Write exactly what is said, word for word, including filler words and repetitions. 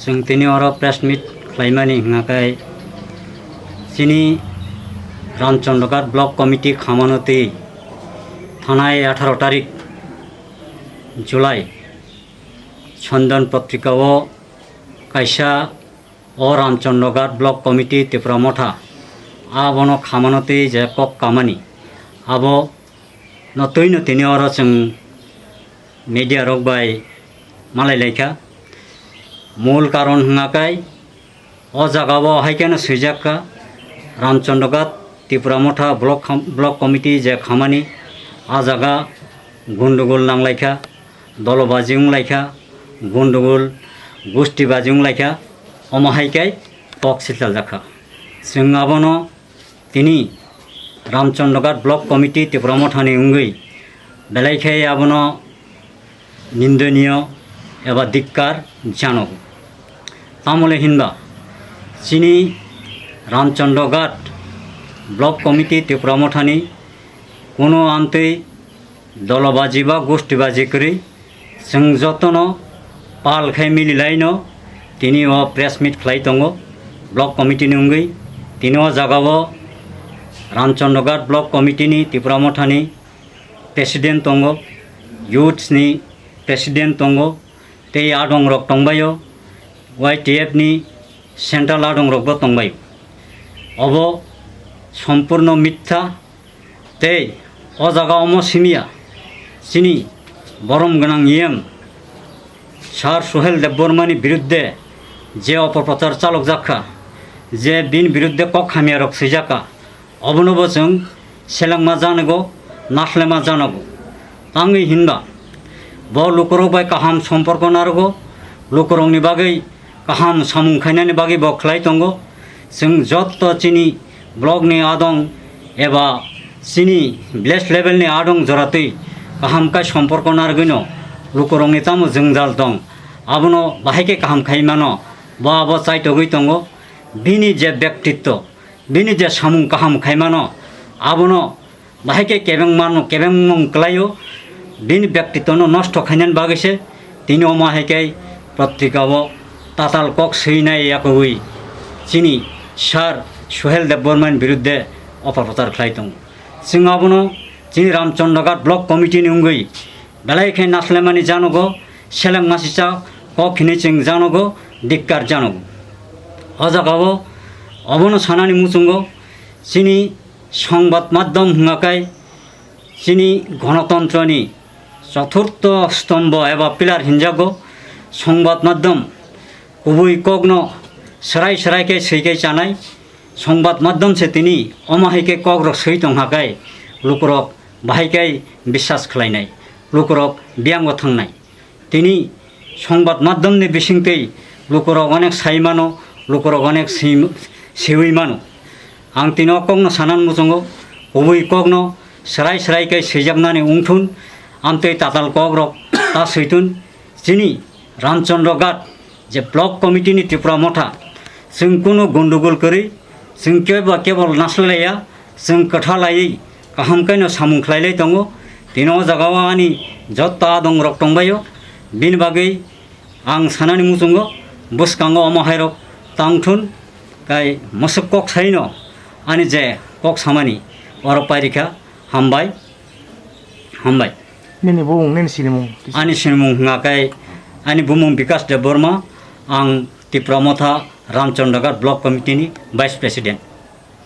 Chwng tini oro press meet khlaimani hwnkha khe chini Ramchandra Ghat Block Committee khamano twi thanai atharo tarik July Chandan Patrika o kaisa o Ramchandra Ghat Block Committee Tipra Motha abono khamano twi je kok kamani abo no twi no tini oro chwng media rok bai malai laikha. Mul karon hwnkha khe o jaga o hai kheno swijak kha Ramchandra Ghat Tipra Motha Block kham-, Block Committee je khamani a jaga gundugul nang laikha, dolobaji wng laikha, gundugul gustibaji wng laikha, omo hai khe kok silchaljak kha. Chwng abono tini Ramchandra Ghat Block Committee Tipra Mothani wngwi belai khe abono nindoniyo eba dikkar janogo. Tamole hinba chini Ramchandra Ghat Block Committee Tipra Mothani kuno amtwi dolobaji ba gustibaji kwrwi chwng jotono pal khai mililaino tini o press meet khlai tongo block committee ni wngwi. Tini o jaga o Ramchandra Ghat Block Committee ni Tipra Mothani president tongo, youths ni president tongo, tei adong rok tongbaio, Y T F ni central adong rok bo tongbaio. Obo sompurno mitha. Tei o jaga omo simiya chini borom gwnang E M Sir Suhel Debbarma ni birudde je opoprochar chalokjak kha, je bini birudde kok hamya rok swijak kha, obono bo chwng selengma janogo, naslema janogo. Tangwi hinba bo lukurok bai kaham somporko narogo, lukurokni bagwi kaham samung khainani bagwi bo khlai tongo. Chwng jotto chini block ni adong eba chini village level ni adong joratwi kaham khe somporko narwgwino lukurokni tamo jwngjal tong, abono bahai khe kaham khai mano, bo abo chaitogwi tongo. Bini je bektitto, bini je samung kaham khai mano, abono bahai khe kebengmano, kebengmung kwlaio, bini bektitwno nosto khainani bagwi se tini omo hai khe potrika o tatal kok swinai yakogwi chini Sir Suhel Debbarma ni birudde opoprochar khlai tongo. Chwng abono chini Ramchandra Ghat Block Committee ni wngwi belai khe naslemani janogo, seleng masicha kok hinwi chwng janogo, dikkar janogo. O jaga o obono sanani muchungo chini Songbat madhyam hwnga khe chini gonotontroni chothurtho stombho eba pillar hinjago. Songbat madhyam kubui kokno swrai swrai khe swi khe chanai. Songbat madhyam se tini omo hai khe kokrok swi tong ha khe lukurok bahai khe biswas khlainai, lukurok biyango thangnai. Tini songbat madhyamni bisingtwi lukurok onek sai mano, lukurok onek si-, siwi mano. Ang tini o kokno sanan muchungo, kubui kokno swrai swrai khe swijaknani wngthun, amtwi tatal kokrok ta switun. Chini Ramchandra Ghat je block committee ni Tipra Motha, chwng kunu gondogol kwrwi, chwng kebo kebol naslaiya, chwng kwtha laiwi kaham khe no samung khlai lai tongo. Tini o jaga o ani jotto adong rok tongbaio, bini bagwi ang sanani muchungo bwskango omo hai rok tangthun, kai mwswk kok sai no ani je kok samani oro pairikha. Hambai, hambai. Nini bumung, nini sinimung? Ani sinimung hwnga khe, ani bumung Bikas Debbarma, ang Tipra Motha Ramchandra Ghat Block Committee ni Vice President.